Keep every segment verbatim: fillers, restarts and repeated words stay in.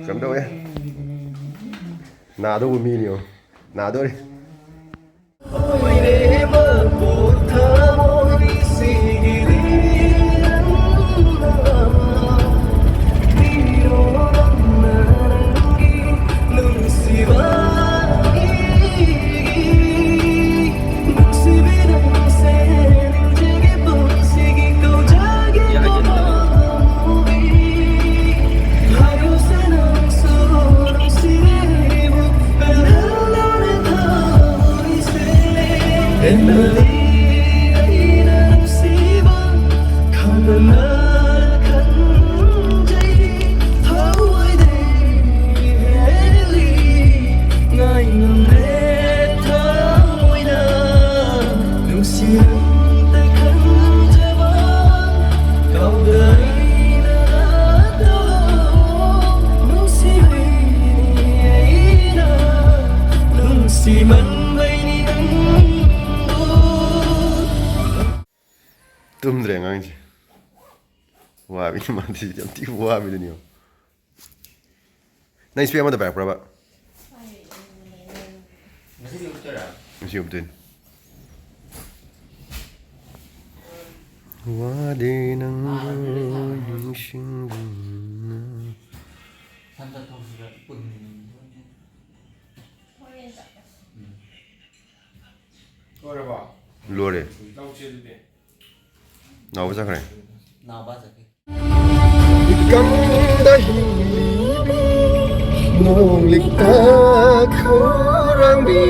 ꯀꯝꯗꯧꯋꯦ? ꯅꯥꯗꯧꯕ ꯃꯤꯅꯤ ꯌꯦꯡꯉꯣ꯫ ꯅꯥꯗꯣꯔꯤ꯫ ꯇꯨꯝꯗ꯭ꯔꯦ ꯑꯉꯥꯡꯁꯦ꯫ ꯋꯥꯕꯤꯅꯤ ꯃꯥꯗꯤ, ꯌꯥꯝ ꯊꯤ ꯋꯥꯕꯤꯗꯨꯅꯤ ꯌꯦꯡꯉꯣ꯫ ꯅꯪ ꯏꯁꯄꯦꯛ ꯑꯃꯗ ꯄꯥꯏꯔꯛꯄ꯭ꯔꯕ? ꯉꯁꯤ ꯎꯞꯇꯣꯏꯅꯤ꯫ ꯋꯥꯗꯦ ꯅꯪꯕꯨ ꯅꯤꯡꯁꯤꯡꯗꯨꯅ꯫ ꯂꯣꯏꯔꯦ꯫ ꯅꯥꯎꯕ ꯆꯠꯈ꯭ꯔꯦ꯫ ꯅꯥꯎꯕ ꯆꯠꯈꯤ꯫ ꯏꯀꯪꯗ ꯍꯤꯡꯂꯤꯕꯤ ꯅꯣꯡꯂꯤꯛꯇ ꯈꯧꯔꯥꯡꯕꯤ,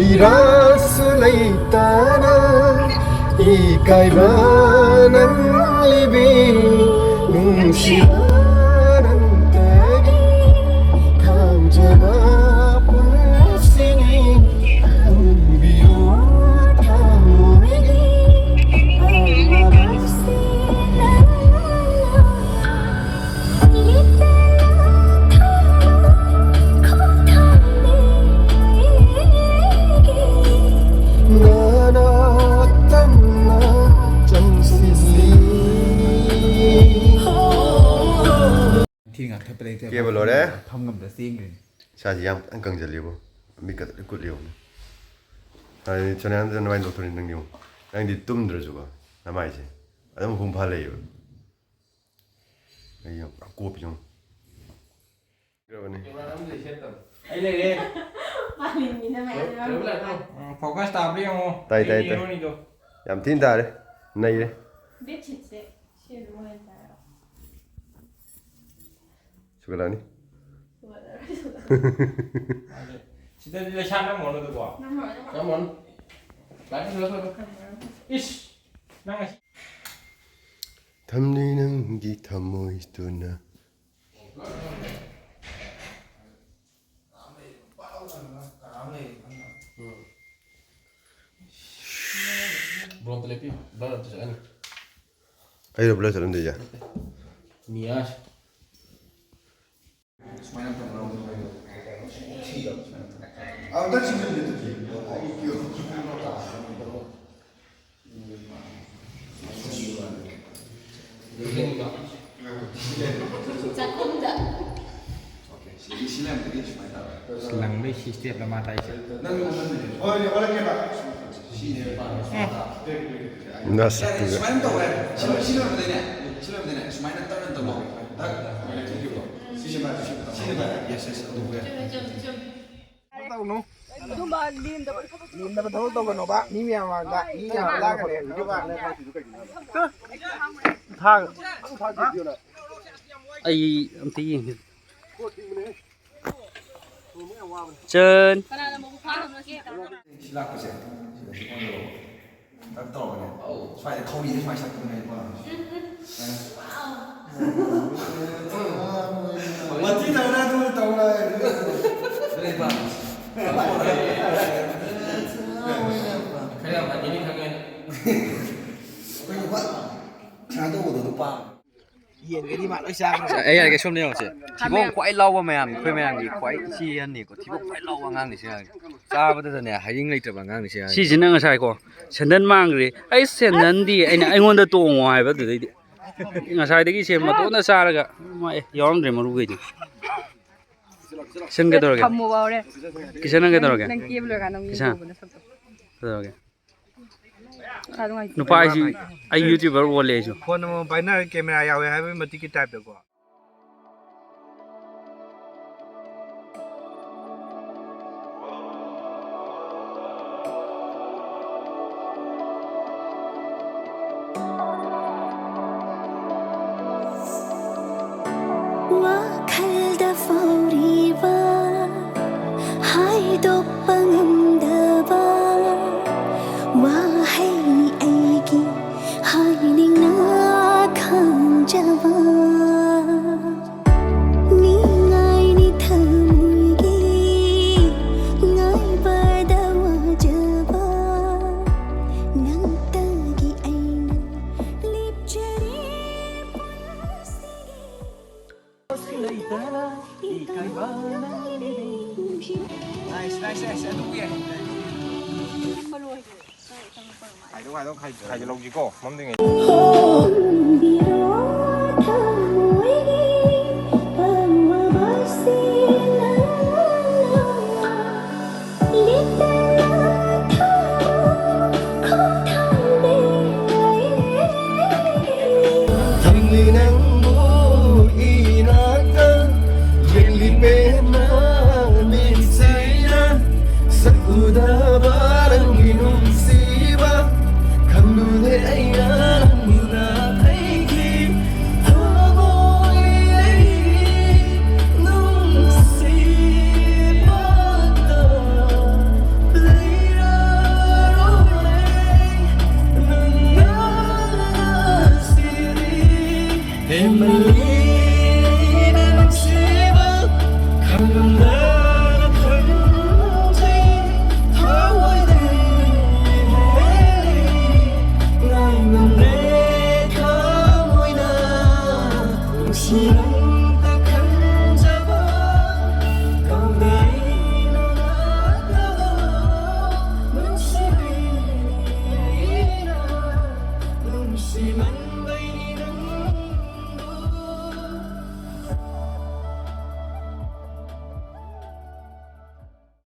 ꯏꯔꯥꯜꯁꯨ ꯂꯩꯇꯅ ꯏꯀꯥꯏꯕ ꯅꯪꯂꯤꯕꯤ, ꯅꯨꯡꯁꯤꯕ ꯅꯪꯇꯒꯤ ꯈꯪꯖꯕ ꯄꯨꯟꯁꯤꯅꯤ꯫ ꯈꯪꯕꯤꯌꯨ ꯊꯃꯣꯏꯒꯤ ꯑꯋꯥꯕꯁꯦ ꯅꯪꯅ ꯊꯤ ꯉꯥꯛꯊꯠꯄꯗꯩ ꯀꯦꯕ ꯂꯣꯏꯔꯦ꯫ ꯐꯝ ꯉꯝꯗ ꯆꯦꯟꯈ꯭ꯔꯤꯅꯤ꯫ ꯏꯁꯥꯁꯤ ꯌꯥꯝ ꯐꯖꯅ ꯀꯪꯁꯤꯜꯂꯤꯕꯣ꯫ ꯃꯤꯠꯀ ꯂꯣꯏ ꯀꯨꯠꯂꯤ ꯌꯦꯡꯉꯨꯅꯦ꯫ ꯍꯥꯏꯗꯤ ꯁꯣꯅꯤꯌꯥꯅ ꯅꯃꯥꯏ ꯅꯣꯛꯊꯣꯔꯛꯏ ꯅꯪꯗꯤ ꯌꯦꯡꯉꯨ꯫ ꯅꯪꯗꯤ ꯇꯨꯝꯗ꯭ꯔꯁꯨꯀꯣ ꯅꯃꯥꯏꯁꯦ ꯑꯗꯨꯝ ꯃꯄꯨꯡ ꯐꯥ ꯂꯩꯌꯦꯕ꯫ ꯑꯩ ꯌꯦꯡꯉꯨ ꯄꯨꯔꯥ ꯀꯣꯞꯄꯤ ꯌꯦꯡꯉꯨ꯫ ꯂꯩꯔꯕꯅꯤ꯫ ꯑꯩ ꯂꯩꯔꯦ꯫ ꯃꯥꯂꯦꯝꯒꯤꯅ ꯃꯌꯥꯝ ꯌꯥꯎꯔꯝꯃꯦ꯫ ꯎꯝ, focus ꯇꯥꯕ꯭ꯔꯥ ꯌꯦꯡꯉꯣ꯫ ꯇꯥꯏ, ꯇꯥꯏ, ꯑꯩꯒꯤ ꯇꯥꯏ꯫ ꯍꯦꯔꯣꯅꯤꯗꯣ꯫ ꯌꯥꯝ ꯊꯤꯅ ꯇꯥꯔꯦ꯫ ꯅꯩꯔꯦ꯫ Bedsheetꯁꯦ ꯁꯤ ꯑꯗꯨꯝ ꯑꯣꯏꯅ ꯇꯥꯔꯣ꯫ ꯁꯨꯒꯠꯂꯛꯑꯅꯤ꯫ ꯁꯨꯒꯠꯂꯔꯣꯏ, ꯁꯨꯒꯠꯂꯔꯣꯏ꯫ ꯃꯥꯁꯦ ꯁꯤꯗꯗꯤ ꯂꯩꯁꯥ ꯅꯝꯃꯣꯅ ꯑꯗꯨꯀꯣ꯫ ꯅꯝꯃꯣ, ꯅꯝꯃꯣ꯫ ꯅꯝꯃꯣꯅ꯫ ꯂꯥꯏꯠ ꯁꯨꯔ ꯁꯨꯔ꯫ ꯅꯝꯃꯣ, ꯅꯝꯃꯣ꯫ ꯏꯁ! ꯅꯪ ꯉꯁꯤ ꯊꯝꯂꯤ ꯅꯪꯒꯤ ꯊꯃꯣꯏꯗꯨꯅ꯫ ꯎꯝ꯫ ꯕ꯭ꯔꯣꯟꯇ ꯂꯦꯞꯄꯤꯌꯨ꯫ ꯕ꯭ꯂꯔ ꯑꯝꯇ ꯆꯠꯍꯟꯒꯦ꯫ ꯑꯩꯔꯣ ꯕ꯭ꯂꯔ ꯆꯠꯍꯟꯗꯣꯏꯁꯦ? ꯅꯠꯇꯦ꯫ ꯅꯤꯌꯥꯁ꯫ ꯁꯨꯃꯥꯏꯅ ꯑꯝꯇ ꯂꯧꯔꯣ꯫ ꯑꯝꯇ ꯆꯤꯡꯁꯤꯟꯒꯦ ꯑꯗꯨꯗꯤ꯫ ꯆꯥꯛꯈꯨꯝꯗ꯫ ꯑꯣꯀꯦ, ꯁꯤ, ꯁꯤ ꯂꯩꯔꯝꯗ꯭ꯔꯗꯤ ꯁꯨꯃꯥꯏꯅ ꯇꯧꯔꯦ꯫ ꯂꯪꯕꯩ ꯁꯤ stepꯂ ꯃꯥ ꯇꯥꯛꯏꯁꯦ? ꯅꯪ ꯍꯣꯏ, ꯍꯣꯏ, ꯍꯣꯏ, ꯁꯤꯅꯦꯕ꯫ ꯅꯁꯛꯇꯨꯒ꯫ ꯁꯨꯃꯥꯏꯅ ꯇꯧꯋꯦ꯫ ꯁꯤ, ꯁꯤ ꯂꯩꯔꯝꯗ꯭ꯔꯗꯤꯅꯦ, ꯁꯤ ꯂꯩꯔꯝꯗ꯭ꯔꯗꯤꯅꯦ, ꯁꯨꯃꯥꯏꯅ turn ꯇꯧꯋꯣ꯫ ꯇꯛ꯫ ꯁꯤꯁꯦ ꯚꯥꯏ, ꯁꯤꯁꯦ ꯚꯥꯏ꯫ Yes, yes, ꯑꯗꯨ ꯍꯣꯏ꯫ ꯆꯨꯝꯃꯦ, ꯆꯨꯝꯃꯦ, ꯆꯨꯝꯃꯦ꯫ ꯇꯧꯅꯨ꯫ ꯑꯗꯨꯝꯕ ꯂꯦꯝꯗꯕ ꯊꯕꯛ ꯂꯦꯝꯗꯕ ꯊꯕꯛ ꯇꯧꯒꯅꯣꯕ꯫ ꯃꯤ ꯃꯌꯥꯝ ꯃꯥꯡꯗ ꯃꯤ ꯃꯌꯥꯝ ꯂꯥꯛꯀꯅꯤ꯫ ꯑꯗꯨꯒ ꯊꯥꯡ꯫ ꯑꯩ ꯑꯝꯇ ꯌꯦꯡꯒꯦ꯫ ꯆꯟ꯫ ꯀꯅꯥꯅ ꯃꯕꯨꯛ ꯐꯥꯅꯕꯅꯣ ꯁꯤ ꯇꯧꯔꯒ? ꯁꯤ ꯂꯥꯛꯄꯁꯦ꯫ ꯁꯤꯗ ꯁꯤ ꯑꯣꯟꯗꯧꯕ꯫ ꯇꯛ ꯇꯧꯔꯒꯅꯦ꯫ ꯑꯧ꯫ ꯁ꯭ꯋꯥꯏꯗ ꯈꯧꯔꯤꯁꯦ ꯁꯨꯃꯥꯏꯅ ꯁꯠꯄꯗꯨꯅꯦ ꯑꯩꯅ ꯄꯥꯝꯃꯤꯁꯦ꯫ ꯎꯝ, ꯎꯝ꯫ ꯋꯥꯊꯤ ꯇꯧꯔ ꯑꯗꯨ ꯇꯧꯔ꯫ ꯑꯗꯨꯅꯦ ꯑꯩꯅ ꯄꯥꯝꯃꯤꯁꯦ꯫ ꯈꯔ ꯌꯥꯝ ꯍꯩꯒꯅꯤ ꯈꯪꯉꯦ꯫ ꯑꯩꯈꯣꯏꯅ ꯄꯥꯝꯃꯤꯁꯦ꯫ ꯁꯨꯃꯥꯏꯅ ꯇꯧꯕꯗꯣ ꯑꯗꯨ ꯄꯥꯝꯃꯦ꯫ ꯌꯦꯟꯒꯗꯤ ꯃꯥ ꯂꯣꯏ ꯆꯥꯈ꯭ꯔꯦ꯫ ꯑꯩ ꯍꯥꯏꯔꯒꯦ ꯁꯣꯝꯗ ꯌꯦꯡꯉꯨꯁꯦ꯫ ꯊꯤꯕꯣꯡ ꯈ꯭ꯋꯥꯏ ꯂꯥꯎꯕ ꯃꯌꯥꯝ, ꯑꯩꯈꯣꯏ ꯃꯌꯥꯝꯒꯤ ꯈ꯭ꯋꯥꯏ ꯏꯆꯦ ꯑꯍꯟꯅꯤꯀꯣ꯫ ꯊꯤꯕꯣꯡ ꯈ꯭ꯋꯥꯏ ꯂꯥꯎꯕ ꯑꯉꯥꯡꯅꯤ ꯁꯤ ꯑꯉꯥꯡꯁꯦ꯫ ꯆꯥꯕꯗꯗꯅꯦ ꯍꯌꯤꯡ ꯂꯩꯇ꯭ꯔꯕ ꯑꯉꯥꯡꯅꯤ ꯁꯤ ꯑꯉꯥꯡꯁꯦ꯫ ꯁꯤꯁꯤꯅ ꯉꯁꯥꯏꯀꯣ ꯁꯦꯟꯗꯟ ꯃꯥꯡꯈ꯭ꯔꯦ꯫ "ꯑꯩ ꯁꯦꯟꯗꯟꯗꯤ?" ꯑꯩꯅ "ꯑꯩꯉꯣꯟꯗ ꯇꯣꯡꯉꯣ" ꯍꯥꯏꯕ ꯑꯗꯨꯗꯩꯗꯤ꯫ ꯉꯁꯥꯏꯗꯒꯤ ꯁꯦꯝ ꯃꯇꯣꯟꯗ ꯆꯥꯔꯒ ꯃꯥ ꯑꯦ ꯌꯥꯎꯔꯝꯗ꯭ꯔꯦ ꯃꯔꯨꯈꯩꯗꯤ꯫ ꯁꯟ ꯀꯩꯗꯧꯔꯒꯦ? ꯊꯝꯃꯣ ꯐꯥꯎꯔꯦ꯫ ꯀꯤꯁꯟ ꯅꯪ ꯀꯩꯗꯧꯔꯒꯦ? ꯅꯪ ꯀꯦꯕ ꯂꯣꯏꯔꯀꯥꯟꯗ ꯑꯃꯨꯛ ꯀꯤꯁꯟ꯫ ꯌꯦꯡꯊꯣꯛꯑꯣꯕ ꯅꯁꯛꯇꯣ꯫ ꯀꯩꯗꯧꯔꯒꯦ? ꯏꯁꯥ ꯅꯨꯡꯉꯥꯏꯇꯦ꯫ ꯅꯨꯄꯥ ꯍꯥꯏꯁꯤ ꯑꯩ YouTuber ꯑꯣꯜꯂꯦ ꯑꯩꯁꯨ꯫ ꯐꯣꯟ ꯑꯃꯃꯝ ꯄꯥꯏꯅꯔꯒ ꯀꯦꯃꯦꯔꯥ ꯌꯥꯎꯋꯦ ꯍꯥꯏꯕꯒꯤ ꯃꯇꯤꯛꯀꯤ ꯇꯥꯏꯞꯇꯀꯣ꯫ ꯋꯥꯈꯜꯗ ꯐꯥꯎꯔꯤꯕ ꯍꯥꯏꯗꯣꯛꯄ ꯉꯝꯗꯕ ꯋꯥꯍꯩꯅꯤ ꯑꯩꯒꯤ ꯍꯥꯏꯅꯤꯡꯅ ꯈꯪꯖꯕ꯫ ꯅꯤꯡꯉꯥꯏꯅꯤ ꯊꯃꯣꯏꯒꯤ ꯉꯥꯏꯕꯗ ꯋꯥꯖꯕ ꯅꯪꯇꯒꯤ ꯑꯩꯅ ꯂꯦꯞꯆꯔꯦ ꯄꯨꯟꯁꯤꯒꯤ꯫ Nice, nice, nice. ꯑꯗꯨꯕꯨ ꯌꯥꯏ꯫ ꯈꯥꯏꯗꯣꯛ, ꯈꯥꯏꯗꯣꯛ, ꯈꯥꯏꯗꯣꯛ, ꯈꯥꯏꯗꯣꯛ ꯂꯧꯁꯤꯀꯣ, ꯃꯝꯗ꯭ꯔꯤꯉꯩ꯫ ꯊꯝꯂꯤ ꯅꯪꯕꯨ ꯏꯅꯥꯛꯇ, ꯌꯦꯡꯂꯤ ꯄꯦꯟꯅ ꯃꯤꯠꯁꯤꯅ, ꯁꯛ ꯎꯗꯕ ꯅꯪꯒꯤ ꯅꯨꯡꯁꯤꯕ ꯈꯪꯂꯨꯗꯦ ꯑꯩꯅ ꯅꯪꯅ ꯑꯩꯒꯤ ꯊꯃꯣꯏ ꯅꯨꯡꯁꯤꯕꯗ ꯂꯩꯔꯔꯣꯏ ꯅꯪꯅ ꯉꯁꯤꯗꯤ ꯍꯦꯟꯃꯜꯂꯤ꯫